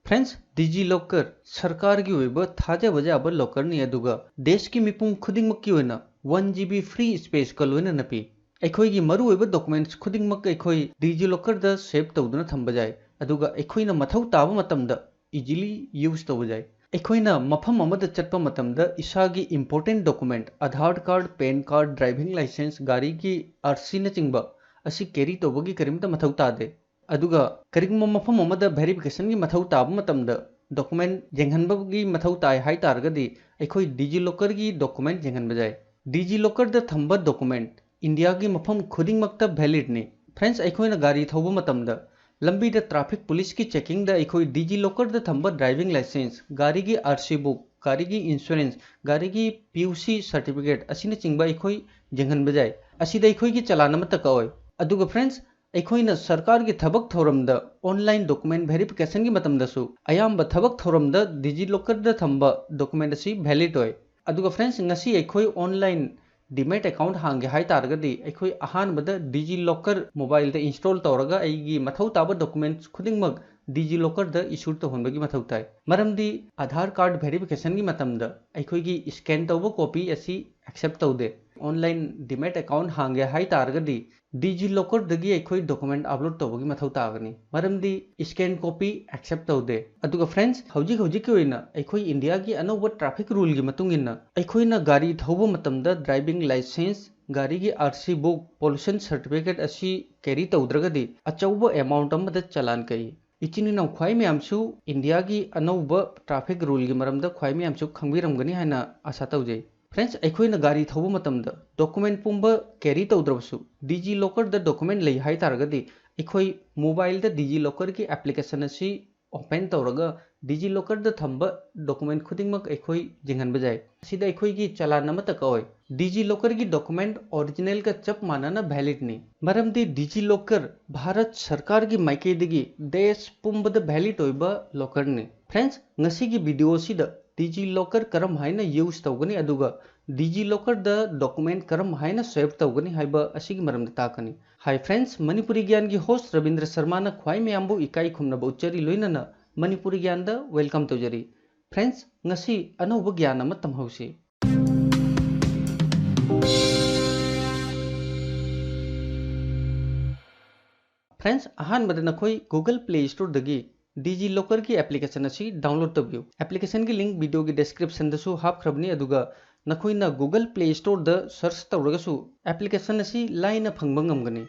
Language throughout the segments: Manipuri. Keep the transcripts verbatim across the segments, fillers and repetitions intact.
Friends, DigiLocker ꯁꯔꯀꯥꯔꯒꯤ ꯑꯣꯏꯕ ꯊꯥꯖꯕ ꯌꯥꯕ ꯂꯣꯀꯔꯅꯤ, ꯑꯗꯨꯒ ꯗꯦꯁꯀꯤ ꯃꯤꯄꯨꯝ ꯈꯨꯗꯤꯡꯃꯛꯀꯤ ꯑꯣꯏꯅ ꯋꯥꯟ ꯖꯤ ꯕꯤ ꯐ꯭ꯔꯤ ꯁ꯭ꯄꯦꯁꯀ ꯂꯣꯏꯅꯅ ꯄꯤ꯫ ꯑꯩꯈꯣꯏꯒꯤ ꯃꯔꯨꯑꯣꯏꯕ ꯗꯣꯀꯨꯃꯦꯟꯠꯁ ꯈꯨꯗꯤꯡꯃꯛ ꯑꯩꯈꯣꯏ DigiLockerꯗ ꯁꯦꯚ ꯇꯧꯗꯨꯅ ꯊꯝꯕ ꯌꯥꯏ, ꯑꯗꯨꯒ ꯑꯩꯈꯣꯏꯅ ꯃꯊꯧ ꯇꯥꯕ ꯃꯇꯝꯗ ꯏꯖꯤꯂꯤ ꯌꯨꯖ ꯇꯧꯕ ꯌꯥꯏ꯫ ꯑꯩꯈꯣꯏꯅ ꯃꯐꯝ ꯑꯃꯗ ꯆꯠꯄ ꯃꯇꯝꯗ ꯏꯁꯥꯒꯤ important document, Aadhaar card, PAN card, driving licence, ꯒꯥꯔꯤꯒꯤ ꯑꯥꯔ ꯁꯤꯅꯆꯤꯡꯕ ꯑꯁꯤ ꯀꯦꯔꯤ ꯇꯧꯕꯒꯤ ꯀꯔꯤꯝꯇ ꯃꯊꯧ ꯇꯥꯗꯦ꯫ ꯑꯗꯨꯒ ꯀꯔꯤꯒꯨꯝꯕ ꯃꯐꯝ ꯑꯃꯗ ꯚꯦꯔꯤꯐꯤꯀꯦꯁꯟꯒꯤ ꯃꯊꯧ ꯇꯥꯕ ꯃꯇꯝꯗ ꯗꯣꯀꯨꯃꯦꯟꯠ ꯌꯦꯡꯍꯟꯕꯒꯤ ꯃꯊꯧ ꯇꯥꯏ ꯍꯥꯏ ꯇꯥꯔꯒꯗꯤ ꯑꯩꯈꯣꯏ DigiLockerꯒꯤ ꯗꯣꯀꯨꯃꯦꯟꯠ ꯌꯦꯡꯍꯟꯕ ꯌꯥꯏ꯫ DigiLockerꯗ ꯊꯝꯕ ꯗꯣꯀꯨꯃꯦꯟꯠ ꯏꯟꯗꯤꯌꯥꯒꯤ ꯃꯐꯝ ꯈꯨꯗꯤꯡꯃꯛꯇ ꯚꯦꯂꯤꯗꯅꯤ꯫ Friends, ꯑꯩꯈꯣꯏꯅ ꯒꯥꯔꯤ ꯊꯧꯕ ꯃꯇꯝꯗ ꯂꯝꯕꯤꯗ ꯇ꯭ꯔꯥꯐꯤꯛ ꯄꯨꯂꯤꯁꯀꯤ ꯆꯦꯀꯤꯡꯗ ꯑꯩꯈꯣꯏ DigiLockerꯗ ꯊꯝꯕ ꯗ꯭ꯔꯥꯏꯚꯤꯡ ꯂꯥꯏꯁꯦꯟꯁ, ꯒꯥꯔꯤꯒꯤ ꯑꯥꯔ ꯁꯤ ꯕꯨꯛ, ꯒꯥꯔꯤꯒꯤ ꯏꯟꯁꯨꯔꯦꯟꯁ, ꯒꯥꯔꯤꯒꯤ ꯄꯤ ꯌꯨ ꯁꯤ ꯁꯥꯔꯇꯤꯐꯤꯀꯦꯠ ꯑꯁꯤꯅꯆꯤꯡꯕ ꯑꯩꯈꯣꯏ ꯌꯦꯡꯍꯟꯕ ꯌꯥꯏ꯫ ꯑꯁꯤꯗ ꯑꯩꯈꯣꯏꯒꯤ ꯆꯂꯥꯟ ꯑꯃꯠꯇ ꯀꯛꯑꯣꯏ꯫ ꯑꯗꯨꯒ friends, ꯑꯩꯈꯣꯏꯅ ꯁꯔꯀꯥꯔꯒꯤ ꯊꯕꯛ ꯊꯧꯔꯝꯗ ꯑꯣꯟꯂꯥꯏꯟ ꯗꯣꯀꯨꯃꯦꯟꯠ ꯚꯦꯔꯤꯐꯤꯀꯦꯁꯟꯒꯤ ꯃꯇꯝꯗꯁꯨ ꯑꯌꯥꯝꯕ ꯊꯕꯛ ꯊꯧꯔꯝꯗ DigiLockerꯗ ꯊꯝꯕ ꯗꯣꯀꯨꯃꯦꯟꯠ ꯑꯁꯤ ꯚꯦꯂꯤꯗ ꯑꯣꯏ꯫ ꯑꯗꯨꯒ friends, ꯉꯁꯤ ꯑꯩꯈꯣꯏ ꯑꯣꯟꯂꯥꯏꯟ ꯗꯤꯃꯦꯠ ꯑꯦꯀꯥꯎꯟꯠ ꯍꯥꯡꯒꯦ ꯍꯥꯏ ꯇꯥꯔꯒꯗꯤ ꯑꯩꯈꯣꯏ ꯑꯍꯥꯟꯕꯗ DigiLocker ꯃꯣꯕꯥꯏꯜꯗ ꯏꯟꯁꯇꯣꯜ ꯇꯧꯔꯒ ꯑꯩꯒꯤ ꯃꯊꯧ ꯇꯥꯕ ꯗꯣꯀꯨꯃꯦꯟꯠꯁ ꯈꯨꯗꯤꯡꯃꯛ DigiLockerꯗ ꯏꯁꯨ ꯇꯧꯍꯟꯕꯒꯤ ꯃꯊꯧ ꯇꯥꯏ꯫ ꯃꯔꯝꯗꯤ ꯑꯥꯙꯥꯔ ꯀꯥꯔꯗ ꯚꯦꯔꯤꯐꯤꯀꯦꯁꯟꯒꯤ ꯃꯇꯝꯗ ꯑꯩꯈꯣꯏꯒꯤ ꯁ꯭ꯀꯦꯟ ꯇꯧꯕ ꯀꯣꯄꯤ ꯑꯁꯤ ꯑꯦꯛꯁꯦꯞ ꯇꯧꯗꯦ꯫ ꯑꯣꯟꯂꯥꯏꯟ ꯗꯤꯃꯦꯠ ꯑꯦꯀꯥꯎꯟꯠ ꯍꯥꯡꯒꯦ ꯍꯥꯏ ꯇꯥꯔꯒꯗꯤ DigiLockerꯗꯒꯤ ꯑꯩꯈꯣꯏ ꯗꯣꯀꯨꯃꯦꯟꯠ ꯑꯞꯂꯣꯗ ꯇꯧꯕꯒꯤ ꯃꯊꯧ ꯇꯥꯒꯅꯤ, ꯃꯔꯝꯗꯤ ꯁ꯭ꯀꯦꯟ ꯀꯣꯄꯤ ꯑꯦꯛꯁꯦꯞ ꯇꯧꯗꯦ꯫ ꯑꯗꯨꯒ friends, ꯍꯧꯖꯤꯛ ꯍꯧꯖꯤꯛꯀꯤ ꯑꯣꯏꯅ ꯑꯩꯈꯣꯏ ꯏꯟꯗꯤꯌꯥꯒꯤ ꯑꯅꯧꯕ ꯇ꯭ꯔꯥꯐꯤꯛ ꯔꯨꯜꯒꯤ ꯃꯇꯨꯡ ꯏꯟꯅ ꯑꯩꯈꯣꯏꯅ ꯒꯥꯔꯤ ꯊꯧꯕ ꯃꯇꯝꯗ ꯗ꯭ꯔꯥꯏꯚꯤꯡ ꯂꯥꯏꯁꯦꯟꯁ, ꯒꯥꯔꯤꯒꯤ R C book, pollution certificate ꯑꯁꯤ ꯀꯦꯔꯤ ꯇꯧꯗ꯭ꯔꯒꯗꯤ ꯑꯆꯧꯕ ꯑꯦꯃꯥꯎꯟꯠ ꯑꯃꯗ ꯆꯂꯥꯟ ꯀꯛꯏ꯫ ꯏꯆꯤꯟ ꯏꯅꯥꯎ ꯈ꯭ꯋꯥꯏ ꯃꯌꯥꯝꯁꯨ ꯏꯟꯗꯤꯌꯥꯒꯤ ꯑꯅꯧꯕ ꯇ꯭ꯔꯥꯐꯤꯛ ꯔꯨꯜꯒꯤ ꯃꯔꯝꯗ ꯈ꯭ꯋꯥꯏ ꯃꯌꯥꯝꯁꯨ ꯈꯪꯕꯤꯔꯝꯒꯅꯤ ꯍꯥꯏꯅ ꯑꯥꯁꯥ ꯇꯧꯖꯩ꯫ Friends, ꯑꯩꯈꯣꯏꯅ ꯒꯥꯔꯤ ꯊꯧꯕ ꯃꯇꯝꯗ ꯗꯣꯀꯨꯃꯦꯟꯠ ꯄꯨꯝꯕ ꯀꯦꯔꯤ ꯇꯧꯗ꯭ꯔꯕꯁꯨ DigiLockerꯗ ꯗꯣꯀꯨꯃꯦꯟꯠ ꯂꯩ ꯍꯥꯏ ꯇꯥꯔꯒꯗꯤ ꯑꯩꯈꯣꯏ ꯃꯣꯕꯥꯏꯜꯗ DigiLockerꯒꯤ ꯑꯦꯄ꯭ꯂꯤꯀꯦꯁꯟ ꯑꯁꯤ ꯑꯣꯄꯦꯟ ꯇꯧꯔꯒ DigiLockerꯗ ꯊꯝꯕ ꯗꯣꯀꯨꯃꯦꯟꯠ ꯈꯨꯗꯤꯡꯃꯛ ꯑꯩꯈꯣꯏ ꯌꯦꯡꯍꯟꯕ ꯌꯥꯏ꯫ ꯁꯤꯗ ꯑꯩꯈꯣꯏꯒꯤ ꯆꯂꯥꯟ ꯑꯃꯠꯇ ꯀꯛꯑꯣꯏ꯫ DigiLockerꯒꯤ ꯗꯣꯀꯨꯃꯦꯟꯠ ꯑꯣꯔꯤꯖꯤꯅꯦꯜꯒ ꯆꯞ ꯃꯥꯟꯅꯅ ꯚꯦꯂꯤꯗꯅꯤ, ꯃꯔꯝꯗꯤ DigiLocker ꯚꯥꯔꯠ ꯁꯔꯀꯥꯔꯒꯤ ꯃꯥꯏꯀꯩꯗꯒꯤ ꯗꯦꯁ ꯄꯨꯝꯕꯗ ꯚꯦꯂꯤꯗ ꯑꯣꯏꯕ ꯂꯣꯀꯔꯅꯤ꯫ Friends, ꯉꯁꯤꯒꯤ ꯚꯤꯗꯤꯑꯣ ꯑꯁꯤꯗ DigiLocker ꯀꯔꯝ ꯍꯥꯏꯅ ꯌꯨꯖ ꯇꯧꯒꯅꯤ ꯑꯗꯨꯒ DigiLockerꯗ ꯗꯣꯀꯨꯃꯦꯟꯠ ꯀꯔꯝ ꯍꯥꯏꯅ ꯁꯦꯚ ꯇꯧꯒꯅꯤ ꯍꯥꯏꯕ ꯑꯁꯤꯒꯤ ꯃꯔꯝꯗ ꯇꯥꯛꯀꯅꯤ꯫ Hi friends, Manipuri ꯒ꯭ꯌꯥꯟꯒꯤ host Rabindra ꯁꯔꯃꯥꯅ ꯈ꯭ꯋꯥꯏ ꯃꯌꯥꯝꯕꯨ ꯏꯀꯥꯏ ꯈꯨꯝꯅꯕ ꯎꯠꯆꯔꯤ, ꯂꯣꯏꯅꯅ ꯃꯅꯤꯄꯨꯔꯤ ꯒ꯭ꯌꯥꯟꯗ welcome ꯇꯧꯖꯔꯤ꯫ Friends, ꯉꯁꯤ ꯑꯅꯧꯕ ꯒ꯭ꯌꯥꯟ ꯑꯃ ꯇꯝꯍꯧꯁꯤ꯫ Friends, ꯑꯍꯥꯟꯕꯗ ꯅꯈꯣꯏ Google Play Storeꯗꯒꯤ DigiLockerꯒꯤ application ꯑꯁꯤ download ꯇꯧꯕꯤꯌꯨ꯫ Applicationꯒꯤ link videoꯒꯤ descriptionꯗꯁꯨ ꯍꯥꯞꯈ꯭ꯔꯕꯅꯤ, ꯑꯗꯨꯒ ꯅꯈꯣꯏꯅ Google Play Storeꯗ search ꯇꯧꯔꯒꯁꯨ application ꯑꯁꯤ ꯂꯥꯏꯅ ꯐꯪꯕ ꯉꯝꯒꯅꯤ꯫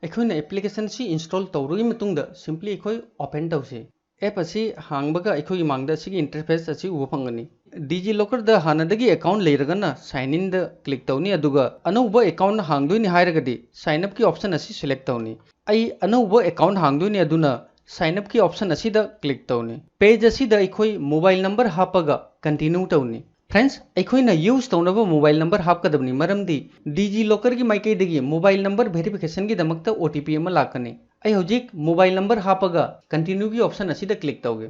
ꯑꯩꯈꯣꯏꯅ application ꯑꯁꯤ install ꯇꯧꯔꯕ ꯃꯇꯨꯡꯗ simply ꯑꯩꯈꯣꯏ open ꯇꯧꯁꯤ꯫ App ꯑꯁꯤ ꯍꯥꯡꯕꯒ ꯑꯩꯈꯣꯏꯒꯤ ꯃꯥꯡꯗ ꯑꯁꯤꯒꯤ interface ꯑꯁꯤ ꯎꯕ ꯐꯪꯒꯅꯤ꯫ DigiLockerꯗ ꯍꯥꯟꯅꯗꯒꯤ account ꯂꯩꯔꯒꯅ sign inꯗ click ꯇꯧꯅꯤ, ꯑꯗꯨꯒ ꯑꯅꯧꯕ account ꯍꯥꯡꯗꯣꯏꯅꯤ ꯍꯥꯏꯔꯒꯗꯤ sign upꯀꯤ option ꯑꯁꯤ select ꯇꯧꯅꯤ꯫ ꯑꯩ ꯑꯅꯧꯕ account ꯍꯥꯡꯗꯣꯏꯅꯤ, ꯑꯗꯨꯅ sign upꯀꯤ option ꯑꯁꯤꯗ click ꯇꯧꯅꯤ꯫ Page ꯑꯁꯤꯗ ꯑꯩꯈꯣꯏ mobile number ꯍꯥꯞꯄꯒ continue ꯇꯧꯅꯤ꯫ Friends, ꯑꯩꯈꯣꯏꯅ use ꯇꯧꯅꯕ mobile number ꯍꯥꯞꯀꯗꯕꯅꯤ, ꯃꯔꯝꯗꯤ DigiLockerꯒꯤ ꯃꯥꯏꯀꯩꯗꯒꯤ mobile number verificationꯒꯤꯗꯃꯛꯇ OTP ꯑꯃ ꯂꯥꯛꯀꯅꯤ꯫ ꯑꯩ ꯍꯧꯖꯤꯛ mobile number ꯍꯥꯞꯄꯒ continueꯒꯤ option ꯑꯁꯤꯗ click ꯇꯧꯒꯦ꯫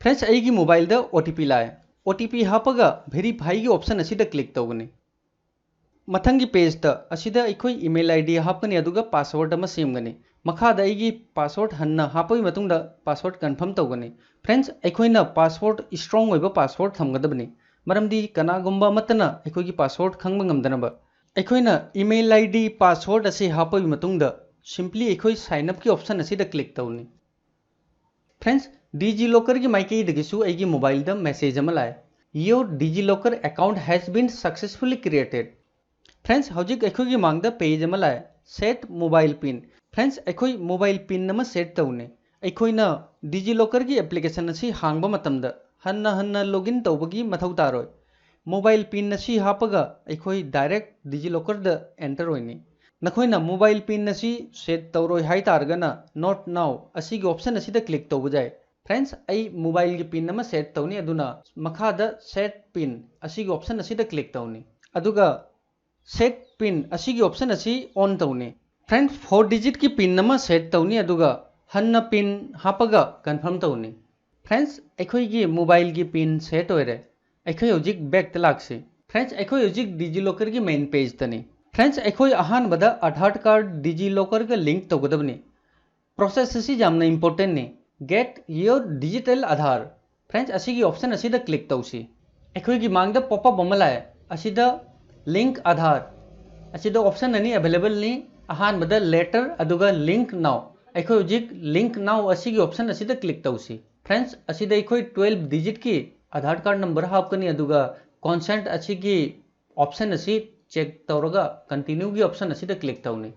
Friends, ꯑꯩꯒꯤ mobileꯗ OTP ꯂꯥꯛꯑꯦ꯫ OTP ꯍꯥꯞꯄꯒ verifyꯒꯤ option ꯑꯁꯤꯗ click ꯇꯧꯒꯅꯤ꯫ ꯃꯊꯪꯒꯤ pageꯇ ꯑꯁꯤꯗ ꯑꯩꯈꯣꯏ email ID ꯍꯥꯞꯀꯅꯤ, ꯑꯗꯨꯒ password ꯑꯃ ꯁꯦꯝꯒꯅꯤ꯫ ꯃꯈꯥꯗ ꯑꯩꯒꯤ password ꯍꯟꯅ ꯍꯥꯞꯄꯒꯤ ꯃꯇꯨꯡꯗ password confirm ꯇꯧꯒꯅꯤ꯫ Friends, ꯑꯩꯈꯣꯏꯅ password strong ꯑꯣꯏꯕ password ꯊꯝꯒꯗꯕꯅꯤ, ꯃꯔꯝꯗꯤ ꯀꯅꯥꯒꯨꯝꯕ ꯑꯃꯠꯇꯅ ꯑꯩꯈꯣꯏꯒꯤ password ꯈꯪꯕ ꯉꯝꯗꯅꯕ꯫ ꯑꯩꯈꯣꯏꯅ email ID password ꯑꯁꯤ ꯍꯥꯞꯄꯒꯤ ꯃꯇꯨꯡꯗ simply ꯑꯩꯈꯣꯏ sign upꯀꯤ option ꯑꯁꯤꯗ click ꯇꯧꯅꯤ꯫ Friends, DigiLockerꯒꯤ ꯃꯥꯏꯀꯩꯗꯒꯤꯁꯨ ꯑꯩꯒꯤ mobileꯗ message ꯑꯃ ꯂꯥꯛꯑꯦ, "Your DigiLocker account has been successfully created." Friends, ꯍꯧꯖꯤꯛ ꯑꯩꯈꯣꯏꯒꯤ ꯃꯥꯡꯗ page ꯑꯃ ꯂꯥꯛꯑꯦ, "Set mobile pin." Friends, ꯑꯩꯈꯣꯏ mobile pin ꯑꯃ set ꯇꯧꯅꯤ꯫ ꯑꯩꯈꯣꯏꯅ DigiLockerꯒꯤ application ꯑꯁꯤ ꯍꯥꯡꯕ ꯃꯇꯝꯗ ꯍꯟꯅ ꯍꯟꯅ login ꯇꯧꯕꯒꯤ ꯃꯊꯧ ꯇꯥꯔꯣꯏ꯫ Mobile pin ꯑꯁꯤ ꯍꯥꯞꯄꯒ ꯑꯩꯈꯣꯏ direct DigiLockerꯗ enter ꯑꯣꯏꯅꯤ꯫ ꯅꯈꯣꯏꯅ mobile pin ꯑꯁꯤ set ꯇꯧꯔꯣꯏ ꯍꯥꯏ ꯇꯥꯔꯒꯅ "Not now" ꯑꯁꯤꯒꯤ option ꯑꯁꯤꯗ click ꯇꯧꯕ ꯌꯥꯏ꯫ Friends, ꯑꯩ mobileꯒꯤ pin ꯑꯃ set ꯇꯧꯅꯤ, ꯑꯗꯨꯅ ꯃꯈꯥꯗ "Set pin" ꯑꯁꯤꯒꯤ option ꯑꯁꯤꯗ click ꯇꯧꯅꯤ꯫ ꯑꯗꯨꯒ set pin ꯑꯁꯤꯒꯤ option ꯑꯁꯤ on ꯇꯧꯅꯤ꯫ Friends, four digitꯀꯤ pin ꯑꯃ set ꯇꯧꯅꯤ, ꯑꯗꯨꯒ ꯍꯟꯅ pin ꯍꯥꯞꯄꯒ confirm ꯇꯧꯅꯤ꯫ Friends, ꯑꯩꯈꯣꯏꯒꯤ mobileꯒꯤ pin set ꯑꯣꯏꯔꯦ꯫ ꯑꯩꯈꯣꯏ ꯍꯧꯖꯤꯛ backꯇ ꯂꯥꯛꯁꯤ꯫ Friends, ꯑꯩꯈꯣꯏ ꯍꯧꯖꯤꯛ DigiLockerꯒꯤ main pageꯇꯅꯤ꯫ Friends, ꯑꯩꯈꯣꯏ ꯑꯍꯥꯟꯕꯗ Aadhaar card DigiLockerꯒ link ꯇꯧꯒꯗꯕꯅꯤ꯫ Process ꯑꯁꯤ ꯌꯥꯝꯅ important ꯅꯤ꯫ Get your digital Aadhaar꯫ Friends, ꯑꯁꯤꯒꯤ option ꯑꯁꯤꯗ click ꯇꯧꯁꯤ꯫ ꯑꯩꯈꯣꯏꯒꯤ ꯃꯥꯡꯗ pop up ꯑꯃ ꯂꯥꯛꯑꯦ꯫ ꯑꯁꯤꯗ link Aadhaar꯫ ꯑꯁꯤꯗ option ꯑꯅꯤ available ꯅꯤ꯫ ꯑꯍꯥꯟꯕꯗ later ꯑꯗꯨꯒ link now꯫ ꯑꯩꯈꯣꯏ ꯍꯧꯖꯤꯛ link now ꯑꯁꯤꯒꯤ option ꯑꯁꯤꯗ click ꯇꯧꯁꯤ꯫ Friends, ꯑꯁꯤꯗ ꯑꯩꯈꯣꯏ twelve digit ꯀꯤ Aadhaar card number ꯍꯥꯞꯀꯅꯤ, ꯑꯗꯨꯒ consent ꯑꯁꯤꯒꯤ option ꯑꯁꯤ check ꯇꯧꯔꯒ continue ꯒꯤ option ꯑꯁꯤꯗ click ꯇꯧꯅꯤ꯫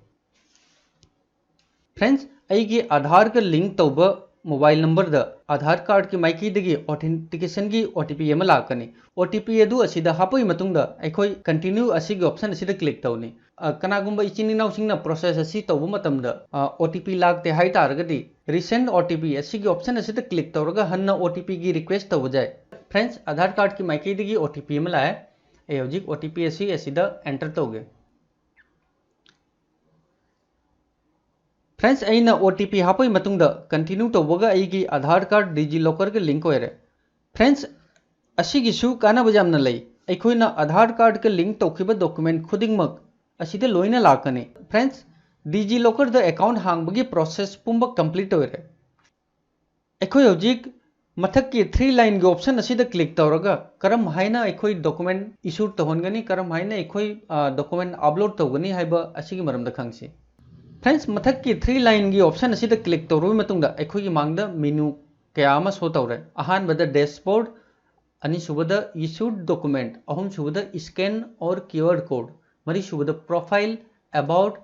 Friends, ꯑꯩꯒꯤ Aadhaar ꯒ link ꯇꯧꯕ mobile number ꯗ Aadhaar card ꯀꯤ ꯃꯥꯏꯀꯩꯗꯒꯤ authentication ꯒꯤ O T P ꯑꯃ ꯂꯥꯛꯀꯅꯤ꯫ O T P ꯑꯗꯨ ꯑꯁꯤꯗ ꯍꯥꯞꯄꯒꯤ ꯃꯇꯨꯡꯗ ꯑꯩꯈꯣꯏ continue ꯑꯁꯤꯒꯤ option ꯑꯁꯤꯗ click ꯇꯧꯅꯤ꯫ ꯑ, ꯀꯅꯥꯒꯨꯝꯕ ꯏꯆꯤꯟ ꯏꯅꯥꯎꯁꯤꯡꯅ process ꯑꯁꯤ ꯇꯧꯕ ꯃꯇꯝꯗ, ꯑ, O T P ꯂꯥꯛꯇꯦ ꯍꯥꯏ ꯇꯥꯔꯒꯗꯤ, resend O T P ꯑꯁꯤꯒꯤ option ꯑꯁꯤꯗ click ꯇꯧꯔꯒ ꯍꯟꯅ O T P ꯒꯤ request ꯇꯧꯕ ꯌꯥꯏ꯫ Friends, Aadhaar card ꯀꯤ ꯃꯥꯏꯀꯩꯗꯒꯤ O T P ꯑꯃ ꯂꯥꯛꯑꯦ꯫ ꯑꯩ ꯍꯧꯖꯤꯛ O T P ꯑꯁꯤ ꯑꯁꯤꯗ enter ꯇꯧꯒꯦ꯫ Friends, ꯑꯩꯅ O T P ꯍꯥꯞꯄꯒꯤ ꯃꯇꯨꯡꯗ continue ꯇꯧꯕꯒ ꯑꯩꯒꯤ Aadhaar card DigiLocker ꯒ link ꯑꯣꯏꯔꯦ꯫ Friends, ꯑꯁꯤꯒꯤꯁꯨ ꯀꯥꯟꯅꯕ ꯌꯥꯝꯅ ꯂꯩ꯫ ꯑꯩꯈꯣꯏꯅ Aadhaar card ꯀ link ꯇꯧꯈꯤꯕ document ꯈꯨꯗꯤꯡꯃꯛ ꯑꯁꯤꯗ ꯂꯣꯏꯅ ꯂꯥꯛꯀꯅꯤ꯫ Friends, DigiLocker ꯗ account ꯍꯥꯡꯕꯒꯤ process ꯄꯨꯝꯕ complete ꯑꯣꯏꯔꯦ꯫ ꯑꯩꯈꯣꯏ ꯍꯧꯖꯤꯛ ꯃꯊꯛꯀꯤ three line ꯒꯤ option ꯑꯁꯤꯗ click ꯇꯧꯔꯒ ꯀꯔꯝ ꯍꯥꯏꯅ ꯑꯩꯈꯣꯏ document issue ꯇꯧꯍꯟꯒꯅꯤ, ꯀꯔꯝ ꯍꯥꯏꯅ ꯑꯩꯈꯣꯏ, ꯑ, document upload ꯇꯧꯒꯅꯤ ꯍꯥꯏꯕ ꯑꯁꯤꯒꯤ ꯃꯔꯝꯗ ꯈꯪꯁꯤ꯫ Friends, ꯃꯊꯛꯀꯤ three line ꯒꯤ option ꯑꯁꯤꯗ click ꯇꯧꯔꯕ ꯃꯇꯨꯡꯗ ꯑꯩꯈꯣꯏꯒꯤ ꯃꯥꯡꯗ menu ꯀꯌꯥ ꯑꯃ show ꯇꯧꯔꯦ꯫ ꯑꯍꯥꯟꯕꯗ dashboard, ꯑꯅꯤꯁꯨꯕꯗ issued document, ꯑꯍꯨꯝꯁꯨꯕꯗ scan or QR code, ꯃꯔꯤꯁꯨꯕꯗ profile, about,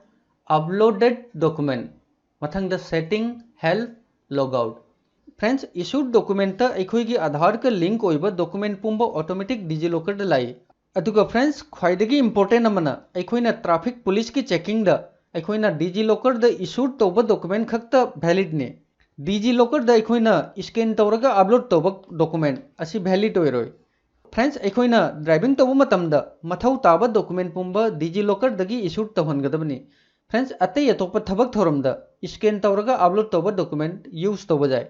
uploaded document, ꯃꯊꯪꯗ setting, health, logout꯫ Friends, issued document ꯇ ꯑꯩꯈꯣꯏꯒꯤ Aadhaar ꯀ link ꯑꯣꯏꯕ document ꯄꯨꯝꯕ automatic DigiLocker ꯗ ꯂꯥꯛꯏ꯫ ꯑꯗꯨꯒ friends, ꯈ꯭ꯋꯥꯏꯗꯒꯤ important ꯑꯃꯅ, ꯑꯩꯈꯣꯏꯅ traffic police ꯀꯤ checking ꯗ ꯑꯩꯈꯣꯏꯅ DigiLocker ꯗ issued ꯇꯧꯕ document ꯈꯛꯇ valid ꯅꯤ꯫ DigiLocker ꯗ ꯑꯩꯈꯣꯏꯅ scan ꯇꯧꯔꯒ upload ꯇꯧꯕ document ꯑꯁꯤ valid ꯑꯣꯏꯔꯣꯏ꯫ Friends, ꯑꯩꯈꯣꯏꯅ driving ꯇꯧꯕ ꯃꯇꯝꯗ ꯃꯊꯧ ꯇꯥꯕ document ꯄꯨꯝꯕ DigiLocker ꯗꯒꯤ issued ꯇꯧꯍꯟꯒꯗꯕꯅꯤ꯫ Friends, ꯑꯇꯩ ꯑꯇꯣꯞꯄ ꯊꯕꯛ ꯊꯧꯔꯝꯗ scan ꯇꯧꯔꯒ upload ꯇꯧꯕ document use ꯇꯧꯕ ꯌꯥꯏ꯫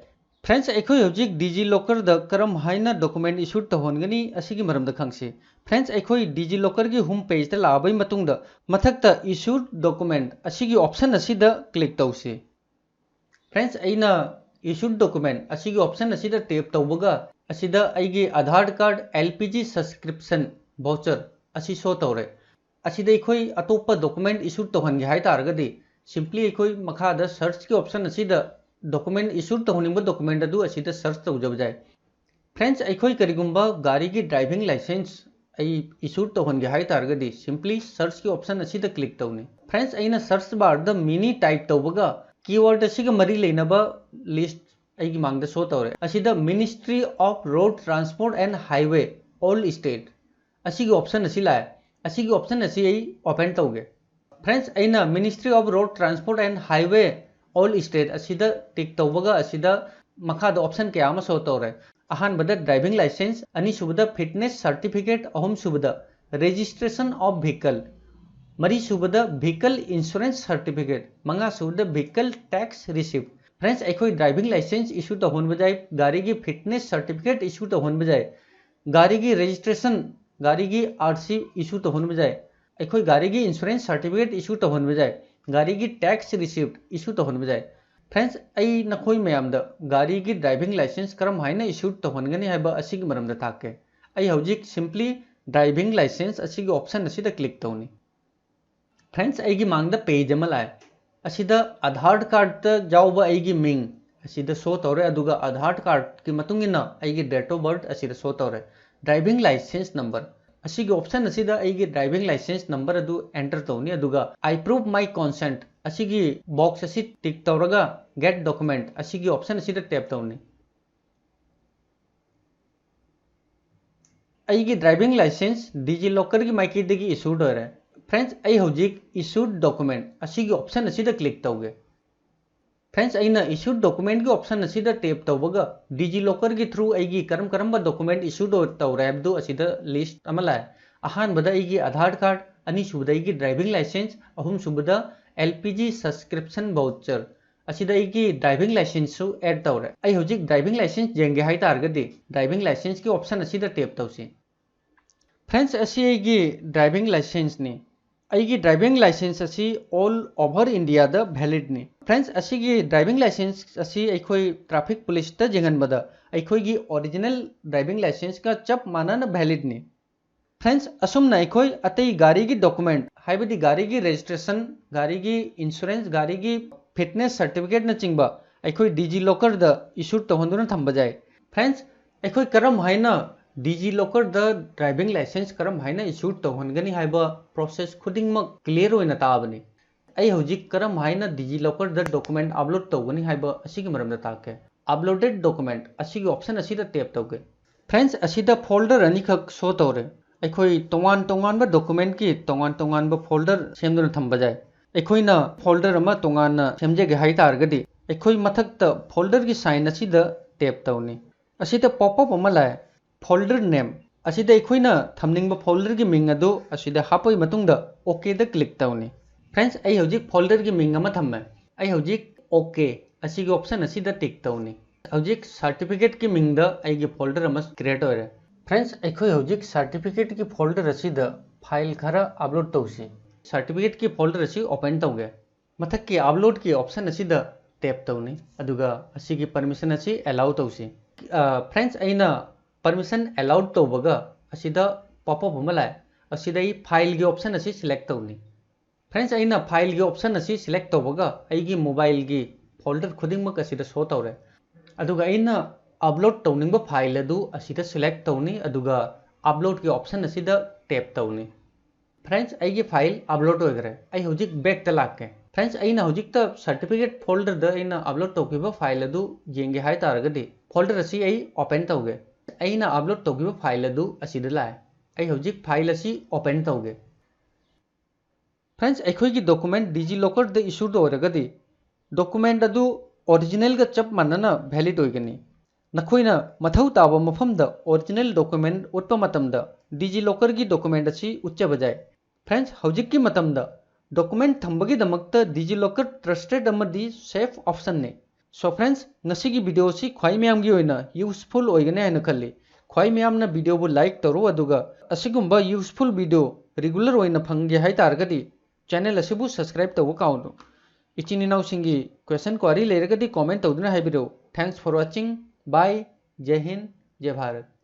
Friends, ꯑꯩꯈꯣꯏ ꯍꯧꯖꯤꯛ DigiLocker ꯗ ꯀꯔꯝ ꯍꯥꯏꯅ document issued ꯇꯧꯍꯟꯒꯅꯤ ꯑꯁꯤꯒꯤ ꯃꯔꯝꯗ ꯈꯪꯁꯤ꯫ Friends, ꯑꯩꯈꯣꯏ DigiLocker ꯒꯤ home page ꯇ ꯂꯥꯛꯑꯕꯒꯤ ꯃꯇꯨꯡꯗ ꯃꯊꯛꯇ issued document ꯑꯁꯤꯒꯤ option ꯑꯁꯤꯗ click ꯇꯧꯁꯤ꯫ Friends, ꯑꯩꯅ issued document ꯑꯁꯤꯒꯤ option ꯑꯁꯤꯗ tap ꯇꯧꯕꯒ ꯑꯁꯤꯗ ꯑꯩꯒꯤ Aadhaar card, L P G subscription voucher ꯑꯁꯤ show ꯇꯧꯔꯦ꯫ ꯑꯁꯤꯗ ꯑꯩꯈꯣꯏ ꯑꯇꯣꯞꯄ document issue ꯇꯧꯍꯟꯒꯦ ꯍꯥꯏ ꯇꯥꯔꯒꯗꯤ simply ꯑꯩꯈꯣꯏ ꯃꯈꯥꯗ search ꯀꯤ option ꯑꯁꯤꯗ document issue ꯇꯧꯍꯟꯅꯤꯡꯕ document ꯑꯗꯨ ꯑꯁꯤꯗ search ꯇꯧꯖꯕ ꯌꯥꯏ꯫ Friends, ꯑꯩꯈꯣꯏ ꯀꯔꯤꯒꯨꯝꯕ ꯒꯥꯔꯤꯒꯤ driving licence ꯑꯩ issue ꯇꯧꯍꯟꯒꯦ ꯍꯥꯏ ꯇꯥꯔꯒꯗꯤ simply search ꯀꯤ option ꯑꯁꯤꯗ click ꯇꯧꯅꯤ꯫ Friends, ꯑꯩꯅ search bar ꯗ MINI type ꯇꯧꯕꯒ keyword ꯑꯁꯤꯒ ꯃꯔꯤ ꯂꯩꯅꯕ list ꯑꯩꯒꯤ ꯃꯥꯡꯗ show ꯇꯧꯔꯦ꯫ ꯑꯁꯤꯗ Ministry of Road Transport and Highway, all state ꯑꯁꯤꯒꯤ option ꯑꯁꯤ ꯂꯥꯛꯑꯦ꯫ ꯑꯁꯤꯒꯤ option ꯑꯁꯤ ꯑꯩ open ꯇꯧꯒꯦ꯫ Friends, ꯑꯩꯅ Ministry of Road Transport and Highway, all state ꯑꯁꯤꯗ tick ꯇꯧꯕꯒ ꯑꯁꯤꯗ ꯃꯈꯥꯗ option ꯀꯌꯥ ꯑꯃ show ꯇꯧꯔꯦ꯫ ꯑꯍꯥꯟꯕꯗ driving licence, ꯑꯅꯤꯁꯨꯕꯗ fitness certificate, ꯑꯍꯨꯝꯁꯨꯕꯗ registration of vehicle, ꯃꯔꯤꯁꯨꯕꯗ vehicle insurance certificate, ꯃꯉꯥꯁꯨꯕꯗ vehicle tax receipt꯫ Friends, ꯑꯩꯈꯣꯏ driving licence issue ꯇꯧꯍꯟꯕ ꯌꯥꯏ, ꯒꯥꯔꯤꯒꯤ fitness certificate issue ꯇꯧꯍꯟꯕ ꯌꯥꯏ, ꯒꯥꯔꯤꯒꯤ registration, ꯒꯥꯔꯤꯒꯤ R C issue ꯇꯧꯍꯟꯕ ꯌꯥꯏ, ꯑꯩꯈꯣꯏ ꯒꯥꯔꯤꯒꯤ insurance certificate issue ꯇꯧꯍꯟꯕ ꯌꯥꯏ, ꯒꯥꯔꯤꯒꯤ tax receipt issue ꯇꯧꯍꯟꯕ ꯌꯥꯏ꯫ Friends, ꯑꯩ ꯅꯈꯣꯏ ꯃꯌꯥꯝꯗ ꯒꯥꯔꯤꯒꯤ driving licence ꯀꯔꯝ ꯍꯥꯏꯅ issue ꯇꯧꯍꯟꯒꯅꯤ ꯍꯥꯏꯕ ꯑꯁꯤꯒꯤ ꯃꯔꯝꯗ ꯇꯥꯛꯀꯦ꯫ ꯑꯩ ꯍꯧꯖꯤꯛ simply driving licence ꯑꯁꯤꯒꯤ option ꯑꯁꯤꯗ click ꯇꯧꯅꯤ꯫ Friends, ꯑꯩꯒꯤ ꯃꯥꯡꯗ page ꯑꯃ ꯂꯥꯛꯑꯦ꯫ ꯑꯁꯤꯗ Aadhaar card ꯇ ꯌꯥꯎꯕ ꯑꯩꯒꯤ ꯃꯤꯡ ꯑꯁꯤꯗ show ꯇꯧꯔꯦ, ꯑꯗꯨꯒ Aadhaar card ꯀꯤ ꯃꯇꯨꯡ ꯏꯟꯅ ꯑꯩꯒꯤ date of birth ꯑꯁꯤꯗ show ꯇꯧꯔꯦ꯫ Driving licence number, ꯑꯁꯤꯒꯤ option ꯑꯁꯤꯗ ꯑꯩꯒꯤ driving licence number ꯑꯗꯨ enter ꯇꯧꯅꯤ, ꯑꯗꯨꯒ "I prove my consent" ꯑꯁꯤꯒꯤ box ꯑꯁꯤ tick ꯇꯧꯔꯒ "Get document" ꯑꯁꯤꯒꯤ option ꯑꯁꯤꯗ tap ꯇꯧꯅꯤ꯫ ꯑꯩꯒꯤ driving licence DigiLocker ꯒꯤ ꯃꯥꯏꯀꯩꯗꯒꯤ issued ꯑꯣꯏꯔꯦ꯫ Friends, ꯑꯩ ꯍꯧꯖꯤꯛ issued document ꯑꯁꯤꯒꯤ option ꯑꯁꯤꯗ click ꯇꯧꯒꯦ꯫ Friends, ꯑꯩꯅ issued document ꯀꯤ option ꯑꯁꯤꯗ tap ꯇꯧꯕꯒ DigiLocker ꯒꯤ through ꯑꯩꯒꯤ ꯀꯔꯝ ꯀꯔꯝꯕ document issued ꯇꯧꯔꯦ ꯍꯥꯏꯕꯗꯨ ꯑꯁꯤꯗ list ꯑꯃ ꯂꯥꯛꯑꯦ꯫ ꯑꯍꯥꯟꯕꯗ ꯑꯩꯒꯤ Aadhaar card, ꯑꯅꯤꯁꯨꯕꯗ ꯑꯩꯒꯤ driving licence, ꯑꯍꯨꯝꯁꯨꯕꯗ L P G subscription voucher, ꯑꯁꯤꯗ ꯑꯩꯒꯤ driving licence ꯁꯨ add ꯇꯧꯔꯦ꯫ ꯑꯩ ꯍꯧꯖꯤꯛ driving licence ꯌꯦꯡꯒꯦ ꯍꯥꯏ ꯇꯥꯔꯒꯗꯤ driving licence ꯀꯤ option ꯑꯁꯤꯗ tap ꯇꯧꯁꯤ꯫ Friends, ꯑꯁꯤ ꯑꯩꯒꯤ driving licence ꯅꯤ꯫ ꯑꯩꯒꯤ driving license ꯑꯁꯤ all over India ꯗ valid ꯅꯤ꯫ Friends, ꯑꯁꯤꯒꯤ driving license ꯑꯁꯤ ꯑꯩꯈꯣꯏ traffic police ꯇ ꯌꯦꯡꯍꯟꯕꯗ ꯑꯩꯈꯣꯏꯒꯤ original driving license ꯀ ꯆꯞ ꯃꯥꯟꯅꯅ valid ꯅꯤ꯫ Friends, ꯑꯁꯨꯝꯅ ꯑꯩꯈꯣꯏ ꯑꯇꯩ ꯒꯥꯔꯤꯒꯤ document, ꯍꯥꯏꯕꯗꯤ ꯒꯥꯔꯤꯒꯤ registration, ꯒꯥꯔꯤꯒꯤ insurance, ꯒꯥꯔꯤꯒꯤ fitness certificate ꯅꯆꯤꯡꯕ ꯑꯩꯈꯣꯏ DigiLocker ꯗ issue ꯇꯧꯍꯟꯗꯨꯅ ꯊꯝꯕ ꯌꯥꯏ꯫ Friends, ꯑꯩꯈꯣꯏ ꯀꯔꯝ ꯍꯥꯏꯅ DigiLocker ꯗ driving license ꯀꯔꯝ ꯍꯥꯏꯅ issue ꯇꯧꯍꯟꯒꯅꯤ ꯍꯥꯏꯕ process ꯈꯨꯗꯤꯡꯃꯛ clear ꯑꯣꯏꯅ ꯇꯥꯕꯅꯤ꯫ ꯑꯩ ꯍꯧꯖꯤꯛ ꯀꯔꯝ ꯍꯥꯏꯅ DigiLocker ꯗ document upload ꯇꯧꯒꯅꯤ ꯍꯥꯏꯕ ꯑꯁꯤꯒꯤ ꯃꯔꯝꯗ ꯇꯥꯛꯀꯦ꯫ Uploaded document ꯑꯁꯤꯒꯤ option ꯑꯁꯤꯗ tap ꯇꯧꯒꯦ꯫ Friends, ꯑꯁꯤꯗ folder ꯑꯅꯤꯈꯛ show ꯇꯧꯔꯦ꯫ ꯑꯩꯈꯣꯏ ꯇꯣꯉꯥꯟ ꯇꯣꯉꯥꯟꯕ document ꯀꯤ ꯇꯣꯉꯥꯟ ꯇꯣꯉꯥꯟꯕ folder ꯁꯦꯝꯗꯨꯅ ꯊꯝꯕ ꯌꯥꯏ꯫ ꯑꯩꯈꯣꯏꯅ folder ꯑꯃ ꯇꯣꯉꯥꯟꯅ ꯁꯦꯝꯖꯒꯦ ꯍꯥꯏ ꯇꯥꯔꯒꯗꯤ ꯑꯩꯈꯣꯏ ꯃꯊꯛꯇ folder ꯒꯤ sign ꯑꯁꯤꯗ tap ꯇꯧꯅꯤ꯫ ꯑꯁꯤꯗ pop up ꯑꯃ ꯂꯥꯛꯑꯦ, folder name꯫ ꯑꯁꯤꯗ ꯑꯩꯈꯣꯏꯅ ꯊꯝꯅꯤꯡꯕ folder ꯒꯤ ꯃꯤꯡ ꯑꯗꯨ ꯑꯁꯤꯗ ꯍꯥꯞꯄꯒꯤ ꯃꯇꯨꯡꯗ OK ꯗ click ꯇꯧꯅꯤ꯫ Friends, ꯑꯩ ꯍꯧꯖꯤꯛ folder ꯒꯤ ꯃꯤꯡ ꯑꯃ ꯊꯝꯃꯦ꯫ ꯑꯩ ꯍꯧꯖꯤꯛ OK ꯑꯁꯤꯒꯤ option ꯑꯁꯤꯗ tick ꯇꯧꯅꯤ꯫ ꯍꯧꯖꯤꯛ certificate ꯀꯤ ꯃꯤꯡꯗ ꯑꯩꯒꯤ folder ꯑꯃ create ꯑꯣꯏꯔꯦ꯫ Friends, ꯑꯩꯈꯣꯏ ꯍꯧꯖꯤꯛ certificate ꯀꯤ folder ꯑꯁꯤꯗ file ꯈꯔ upload ꯇꯧꯁꯤ꯫ Certificate ꯀꯤ folder ꯑꯁꯤ open ꯇꯧꯒꯦ꯫ ꯃꯊꯛꯀꯤ upload ꯀꯤ option ꯑꯁꯤꯗ tap ꯇꯧꯅꯤ, ꯑꯗꯨꯒ ꯑꯁꯤꯒꯤ permission ꯑꯁꯤ allow ꯇꯧꯁꯤ꯫ ꯑ, Friends, ꯑꯩꯅ permission allow ꯇꯧꯕꯒ ꯑꯁꯤꯗ pop up ꯑꯃ ꯂꯥꯛꯑꯦ꯫ ꯑꯁꯤꯗ ꯑꯩ file ꯒꯤ option ꯑꯁꯤ select ꯇꯧꯅꯤ꯫ Friends, ꯑꯩꯅ file ꯒꯤ option ꯑꯁꯤ select ꯇꯧꯕꯒ ꯑꯩꯒꯤ mobile ꯒꯤ folder ꯈꯨꯗꯤꯡꯃꯛ ꯑꯁꯤꯗ show ꯇꯧꯔꯦ꯫ ꯑꯗꯨꯒ ꯑꯩꯅ upload ꯇꯧꯅꯤꯡꯕ file ꯑꯗꯨ ꯑꯁꯤꯗ select ꯇꯧꯅꯤ, ꯑꯗꯨꯒ upload ꯀꯤ option ꯑꯁꯤꯗ tap ꯇꯧꯅꯤ꯫ Friends, ꯑꯩꯒꯤ file upload ꯑꯣꯏꯈ꯭ꯔꯦ꯫ ꯑꯩ ꯍꯧꯖꯤꯛ back ꯇ ꯂꯥꯛꯀꯦ꯫ Friends, ꯑꯩꯅ ꯍꯧꯖꯤꯛꯇ certificate folder ꯗ ꯑꯩꯅ upload ꯇꯧꯈꯤꯕ file ꯑꯗꯨ ꯌꯦꯡꯒꯦ ꯍꯥꯏ ꯇꯥꯔꯒꯗꯤ, folder ꯑꯁꯤ ꯑꯩ open ꯇꯧꯒꯦ꯫ ꯑꯩꯅ upload ꯇꯧꯈꯤꯕ file ꯑꯗꯨ ꯑꯁꯤꯗ ꯂꯥꯛꯑꯦ꯫ ꯑꯩ ꯍꯧꯖꯤꯛ file ꯑꯁꯤ open ꯇꯧꯒꯦ꯫ Friends, ꯑꯩꯈꯣꯏꯒꯤ document DigiLocker ꯗ issued ꯑꯣꯏꯔꯒꯗꯤ, document ꯑꯗꯨ original ꯒ ꯆꯞ ꯃꯥꯟꯅꯅ valid ꯑꯣꯏꯒꯅꯤ꯫ ꯅꯈꯣꯏꯅ ꯃꯊꯧ ꯇꯥꯕ ꯃꯐꯝꯗ original document ꯎꯠꯄ ꯃꯇꯝꯗ DigiLocker ꯒꯤ document ꯑꯁꯤ ꯎꯠꯆꯕ ꯌꯥꯏ꯫ Friends, ꯍꯧꯖꯤꯛꯀꯤ ꯃꯇꯝꯗ document ꯊꯝꯕꯒꯤꯗꯃꯛꯇ DigiLocker trusted ꯑꯃꯗꯤ safe option ꯅꯤ꯫ So friends, ꯉꯁꯤꯒꯤ video ꯑꯁꯤ ꯈ꯭ꯋꯥꯏ ꯃꯌꯥꯝꯒꯤ ꯑꯣꯏꯅ useful ꯑꯣꯏꯒꯅꯤ ꯍꯥꯏꯅ ꯈꯜꯂꯤ꯫ ꯈ꯭ꯋꯥꯏ ꯃꯌꯥꯝꯅ video ꯕꯨ like ꯇꯧꯔꯣ, ꯑꯗꯨꯒ ꯑꯁꯤꯒꯨꯝꯕ useful video regular ꯑꯣꯏꯅ ꯐꯪꯒꯦ ꯍꯥꯏ ꯇꯥꯔꯒꯗꯤ channel ꯑꯁꯤꯕꯨ subscribe ꯇꯧꯕ ꯀꯥꯎꯅꯨ꯫ ꯏꯆꯤꯟ ꯏꯅꯥꯎꯁꯤꯡꯒꯤ question query ꯂꯩꯔꯒꯗꯤ comment ꯇꯧꯗꯨꯅ ꯍꯥꯏꯕꯤꯔꯛꯎ꯫ Thanks for watching. Bye. ꯖꯩ Hind. ꯖꯩ Bharat.